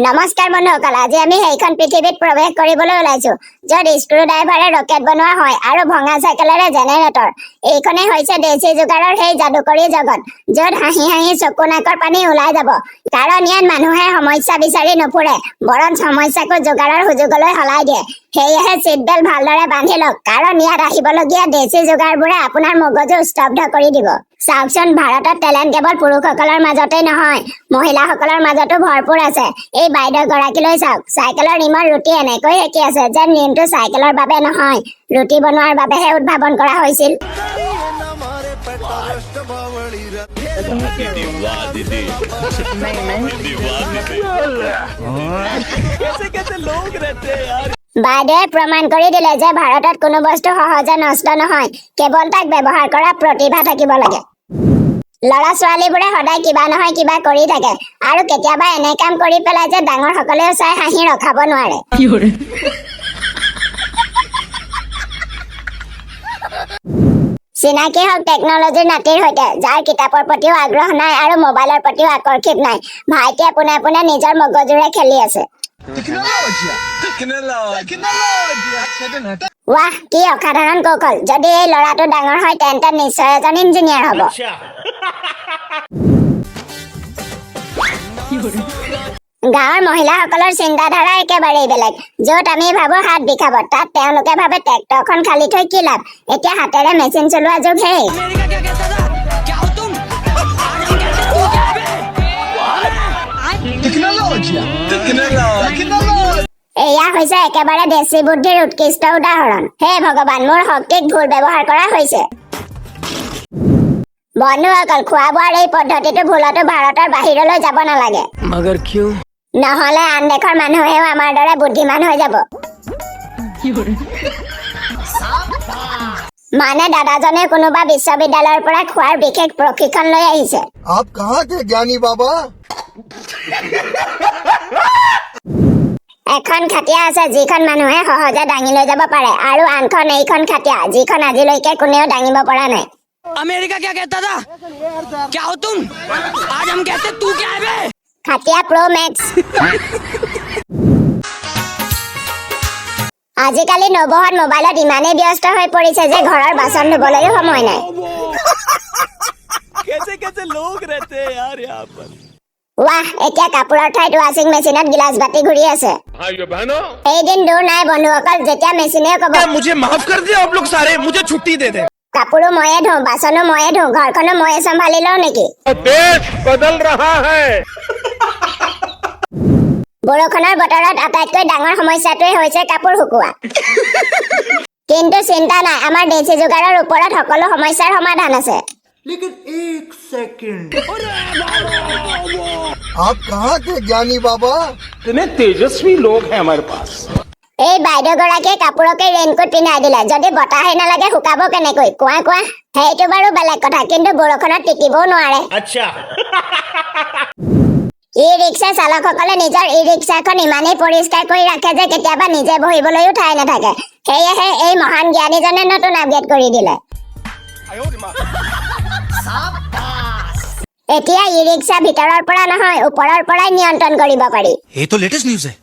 নমস্কাৰ বন্ধুসকল, আজি আমি সেইখন পৃথিৱীত প্ৰৱেশ কৰিবলৈ ওলাইছো য'ত স্ক্ৰু ড্ৰাইভাৰে ৰকেট বনোৱা হয় আৰু ভঙা চাইকেলেৰে জেনেৰেটৰ। এইখনেই হৈছে দেশী যোগাৰৰ সেই যাদুকৰী জগত, য'ত হাঁহি হাঁহি চকু নাকৰ পানী ওলাই যাব। কাৰণ ইয়াত মানুহে সমস্যা বিচাৰি নুফুৰে, বৰঞ্চ সমস্যাকো যোগাৰৰ সুযোগলৈ সলাই দিয়ে। সেয়েহে চিটবেল্ট ভালদৰে বান্ধি লওক, কাৰণ ইয়াত আহিবলগীয়া দেশী যোগাৰবোৰে আপোনাৰ মগজু স্তব্ধ কৰি দিব। চাওকচোন, ভাৰতত টেলেণ্ট কেৱল পুৰুষসকলৰ মাজতেই নহয়, মহিলাসকলৰ মাজতো ভৰপূৰ আছে। এই বাইদেউ গৰাকীলৈ চাওক, চাইকেলৰ ৰিমত ৰুটি এনেকৈ সেকি আছে যেন ৰিমটো চাইকেলৰ বাবে নহয়, ৰুটি বনোৱাৰ বাবেহে উদ্ভাৱন কৰা হৈছিল। दीदी वाह दीदी, दीदी वाह दीदी। বাইদেৱে প্ৰমাণ কৰি দিলে যে ভাৰতত কোনো বস্তু সহজে নষ্ট নহয়, কেৱল তাক ব্যৱহাৰ কৰা প্ৰতিভা থাকিব লাগে। ল'ৰা ছোৱালীবোৰে সদায় কিবা নহয় কিবা কৰি থাকে আৰু কেতিয়াবা এনে কাম কৰি পেলাই যে ডাঙৰ সকলেও চাই হাঁহি ৰখাব নোৱাৰে। চিনাকি হওক টেকনলজিৰ নাতিৰ সৈতে, যাৰ কিতাপৰ প্ৰতিও আগ্ৰহ নাই আৰু মোবাইলৰ প্ৰতিও আকৰ্ষিত নাই। ভাইটিয়ে পোনে পোনে নিজৰ মগজুৰে খেলি আছে। ৱাহ, কি অসাধাৰণ কৌশল! যদি এই ল'ৰাটো ডাঙৰ হয়, তেন্তে নিশ্চয় এজন ইঞ্জিনিয়াৰ হ'ব। গাঁৱৰ মহিলাসকলৰ চিন্তাধাৰা একেবাৰেই বেলেগ। য'ত আমি ভাবো হাত বিষাব, তাত তেওঁলোকে ভাবে ট্ৰেক্টৰখন খালী থৈ কি লাভ, এতিয়া হাতেৰে মেচিন চলোৱা যুগ হে। এয়া হৈছে একেবাৰে দেশী বুদ্ধিৰ উৎকৃষ্ট উদাহৰণ। হে ভগৱান, মোৰ শক্তিক ভুল ব্যৱহাৰ কৰা হৈছে। বন্ধুসকল, খোৱা বোৱাৰ এই পদ্ধতিটো ভুলতো ভাৰতৰ বাহিৰলৈ যাব নালাগে। मगर क्यों? নহলে আন দেশৰ মানুহেও আমাৰ দৰে বুদ্ধিমান হৈ যাব। মানে দাদাজনে কোনোবা বিশ্ববিদ্যালয়ৰ পৰা খোৱাৰ বিশেষ প্ৰশিক্ষণ লৈ আহিছে। आप कहाँ थे ज्ञानी बाबा? এখন খাটিয়া আছে যিখন মানুহে সহজে দাঙি লৈ যাব পাৰে, আৰু আনখন এইখন খাটিয়া যিখন আজিলৈকে কোনেও দাঙিব পৰা নাই। अमेरिका क्या कहता था? क्या हो तुम? आज हम कहते तू क्या है बे? খাটিয়া প্ৰ' মেক্স। আজিকালি নবৌহঁত মোবাইলত ইমানেই ব্যস্ত হৈ পৰিছে যে ঘৰৰ বাচন ধুবলৈও সময় নাই। कैसे कैसे लोग रहते हैं यार यहाँ पर। ৱাহ, এতিয়া কাপোৰৰ ঠাইত ৱাশ্বিং মেচিনত গিলাচ বাতি ঘূৰি আছে। भाइयों बहनों, এইদিন দূৰ নাই বন্ধুসকল, যেতিয়া মেচিনেও ক'ব मुझे माफ कर दिया आप लोग सारे, मुझे छुट्टी दे दे। কাপোৰো ময়ে ধো, বাচনো ময়ে ধো, ঘৰখনো ময়ে চম্ভালি লওঁ নেকি। देश बदल रहा है। বৰষুণৰ বতৰত আটাইতকৈ ডাঙৰ সমস্যাটোৱে হৈছে কাপোৰ শুকোৱা। কিন্তু চিন্তা নাই, আমাৰ দেশী যোগাৰৰ ওপৰত সকলো সমস্যাৰ সমাধান আছে। लेकिन एक सेकंड, आप कहाँ थे ज्ञानी बाबा? इतने तेजस्वी लोग हैं हमारे पास। এই বাইদেউগৰাকীয়ে কাপোৰকে ৰেইনকোট পিন্ধাই দিলে, যদি বতাহে নালাগে শুকাব কেনেকৈ, কোৱা কোৱা? সেইটো বাৰু বেলেগ কথা, কিন্তু বৰষুণত তিতিবও নোৱাৰে। अच्छा। ই ৰিক্সা চালকসকলে নিজৰ ই ৰিক্সাখন ইমানেই পৰিষ্কাৰ কৰি ৰাখে যে কেতিয়াবা নিজে বহিবলৈও ঠাই নাথাকে। সেয়েহে এই মহান জ্ঞানীজনে নতুন আপগ্ৰেড কৰি দিলে। এতিয়া ই ৰিক্সা ভিতৰৰ পৰা নহয়, ওপৰৰ পৰাই নিয়ন্ত্ৰণ কৰিব পাৰি। ये तो लेटेस्ट न्यूज है।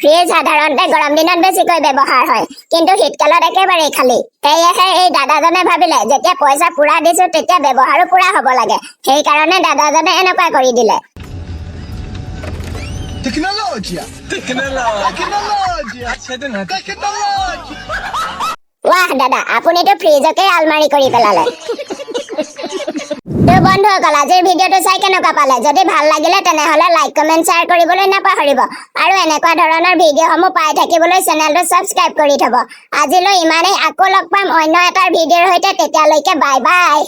ফ্ৰিজ সাধাৰণতে গৰম দিনত বেছিকৈ ব্যৱহাৰ হয়, কিন্তু শীতকালত একেবাৰেই খালী। সেয়েহে এই দাদাজনে ভাবিলে, যেতিয়া পইচা পুৰা দিছো তেতিয়া ব্যৱহাৰো পুৰা হ'ব লাগে। সেইকাৰণে দাদাজনে এনেকুৱা কৰি দিলে। ৱাহ দাদা, আপুনিতো ফ্ৰিজকে আলমাৰি কৰি পেলালে। তো বন্ধুসকল, আজিৰ ভিডিঅ'টো চাই কেনেকুৱা পালে? যদি ভাল লাগিলে তেনেহ'লে লাইক, কমেণ্ট, শ্বেয়াৰ কৰিবলৈ নাপাহৰিব আৰু এনেকুৱা ধৰণৰ ভিডিঅ'সমূহ পাই থাকিবলৈ চেনেলটো ছাবস্ক্ৰাইব কৰি থ'ব। আজিলৈ ইমানেই, আকৌ লগ পাম অন্য এটাৰ ভিডিঅ'ৰ সৈতে। তেতিয়ালৈকে বাই বাই।